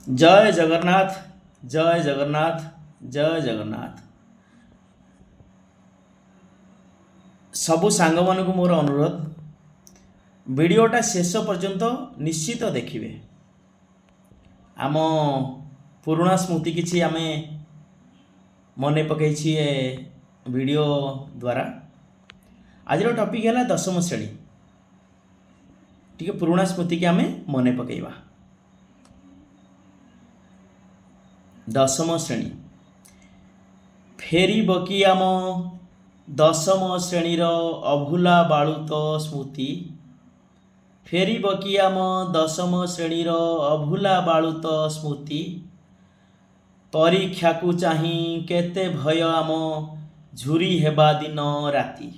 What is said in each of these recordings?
ଜୟ ଜଗନ୍ନାଥ, ଜୟ ଜଗନ୍ନାଥ, ଜୟ ଜଗନ୍ନାଥ। ସବୁ ସାଙ୍ଗମାନଙ୍କୁ ମୋର ଅନୁରୋଧ, ଭିଡ଼ିଓଟା ଶେଷ ପର୍ଯ୍ୟନ୍ତ ନିଶ୍ଚିତ ଦେଖିବେ। ଆମ ପୁରୁଣା ସ୍ମୃତି କିଛି ଆମେ ମନେ ପକାଇଛି ଏ ଭିଡ଼ିଓ ଦ୍ୱାରା। ଆଜିର ଟପିକ୍ ହେଲା ଦଶମ ଶ୍ରେଣୀ। ଟିକେ ପୁରୁଣା ସ୍ମୃତିକି ଆମେ ମନେ ପକାଇବା। ଦଶମ ଶ୍ରେଣୀ ଫେରିବ କି ଆମ ଦଶମ ଶ୍ରେଣୀର ଅଭୁଲା ବାଳୁତ ସ୍ମୃତି? ଫେରିବ କି ଆମ ଦଶମ ଶ୍ରେଣୀର ଅଭୁଲା ବାଳୁତ ସ୍ମୃତି? ପରୀକ୍ଷାକୁ ଚାହିଁ କେତେ ଭୟ ଆମ, ଝୁରି ହେବା ଦିନ ରାତି।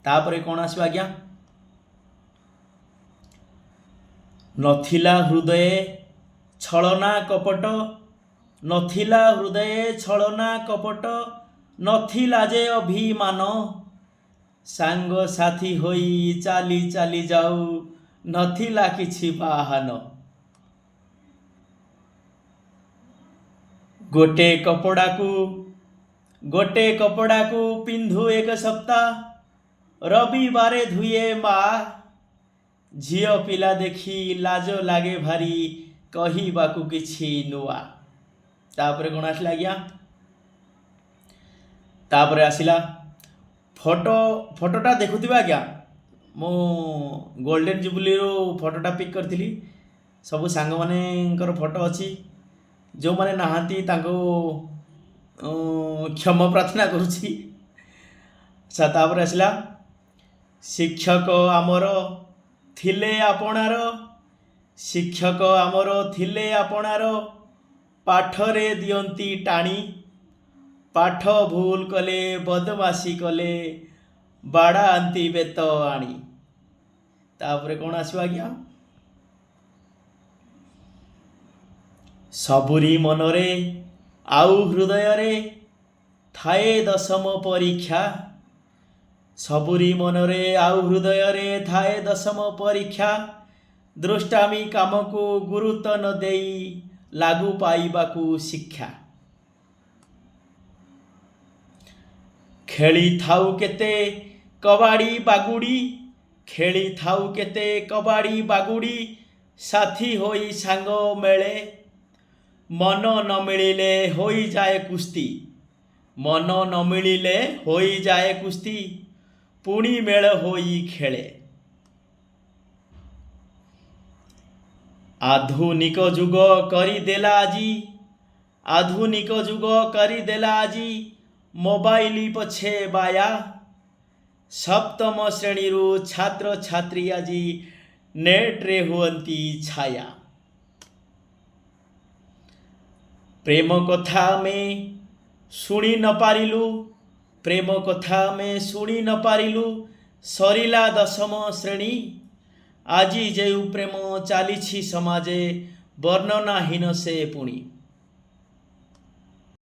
ତାପରେ କ'ଣ ଆସିବ ଆଜ୍ଞା? ନଥିଲା ହୃଦୟେ ଛଳନା କପଟ, ନଥିଲା ହୃଦୟେ ଛଳନା କପଟ, ନଥିଲା ଯେ ଅଭିମାନ। ସାଙ୍ଗସାଥି ହୋଇ ଚାଲି ଚାଲି ଯାଉ, ନଥିଲା କିଛି ବାହାନ। ଗୋଟେ କପଡ଼ାକୁ, ଗୋଟେ କପଡ଼ାକୁ ପିନ୍ଧୁ ଏକ ସପ୍ତାହ, ରବିବାରେ ଧୁଏ ମା। ଝିଅ ପିଲା ଦେଖି ଲାଜ ଲାଗେ ଭାରି, କହିବାକୁ କିଛି ନୂଆ। ତାପରେ କ'ଣ ଆସିଲା ଆଜ୍ଞା? ତାପରେ ଆସିଲା ଫଟୋ। ଫଟୋଟା ଦେଖୁଥିବେ ଆଜ୍ଞା, ମୁଁ ଗୋଲ୍ଡେନ୍ ଜୁବୁଲିରୁ ଫଟୋଟା ପିକ୍ କରିଥିଲି। ସବୁ ସାଙ୍ଗମାନଙ୍କର ଫଟୋ ଅଛି। ଯେଉଁମାନେ ନାହାନ୍ତି ତାଙ୍କୁ କ୍ଷମା ପ୍ରାର୍ଥନା କରୁଛି। ଆଚ୍ଛା, ତାପରେ ଆସିଲା, ଶିକ୍ଷକ ଆମର ଥିଲେ ଆପଣାର, ଶିକ୍ଷକ ଆମର ଥିଲେ ଆପଣାର, ପାଠରେ ଦିଅନ୍ତି ଟାଣି। ପାଠ ଭୁଲ କଲେ, ବଦମାସି କଲେ, ବାଡ଼ାନ୍ତି ବେତ ଆଣି। ତାପରେ କ'ଣ ଆସିବ ଆଜ୍ଞା? ସବୁରି ମନରେ ଆଉ ହୃଦୟରେ ଥାଏ ଦଶମ ପରୀକ୍ଷା, ସବୁରି ମନରେ ଆଉ ହୃଦୟରେ ଥାଏ ଦଶମ ପରୀକ୍ଷା। ଦୃଷ୍ଟାମି କାମକୁ ଗୁରୁତ୍ୱ ନ ଦେଇ ଲାଗୁ ପାଇବାକୁ ଶିକ୍ଷା। ଖେଳିଥାଉ କେତେ କବାଡ଼ି ବାଗୁଡ଼ି, ଖେଳିଥାଉ କେତେ କବାଡ଼ି ବାଗୁଡ଼ି, ସାଥୀ ହୋଇ ସାଙ୍ଗ ମେଳେ। ମନ ନ ମିଳିଲେ ହୋଇଯାଏ କୁସ୍ତି, ମନ ନ ମିଳିଲେ ହୋଇଯାଏ କୁସ୍ତି, ପୁଣି ମେଳ ହୋଇ ଖେଳେ। ଆଧୁନିକ ଯୁଗ କରିଦେଲା ଆଜି, ଆଧୁନିକ ଯୁଗ କରିଦେଲା ଆଜି ମୋବାଇଲ ପଛେ ବାୟା। ସପ୍ତମ ଶ୍ରେଣୀରୁ ଛାତ୍ରଛାତ୍ରୀ ଆଜି ନେଟ୍ରେ ହୁଅନ୍ତି ଛାୟା। ପ୍ରେମ କଥା ଆମେ ଶୁଣି ନ ପାରିଲୁ, ପ୍ରେମ କଥା ଆମେ ଶୁଣି ନ ପାରିଲୁ, ସରିଲା ଦଶମ ଶ୍ରେଣୀ। ଆଜି ଯେଉଁ ପ୍ରେମ ଚାଲିଛି ସମାଜେ, ବର୍ଣ୍ଣନାହୀନ ସେ ପୁଣି।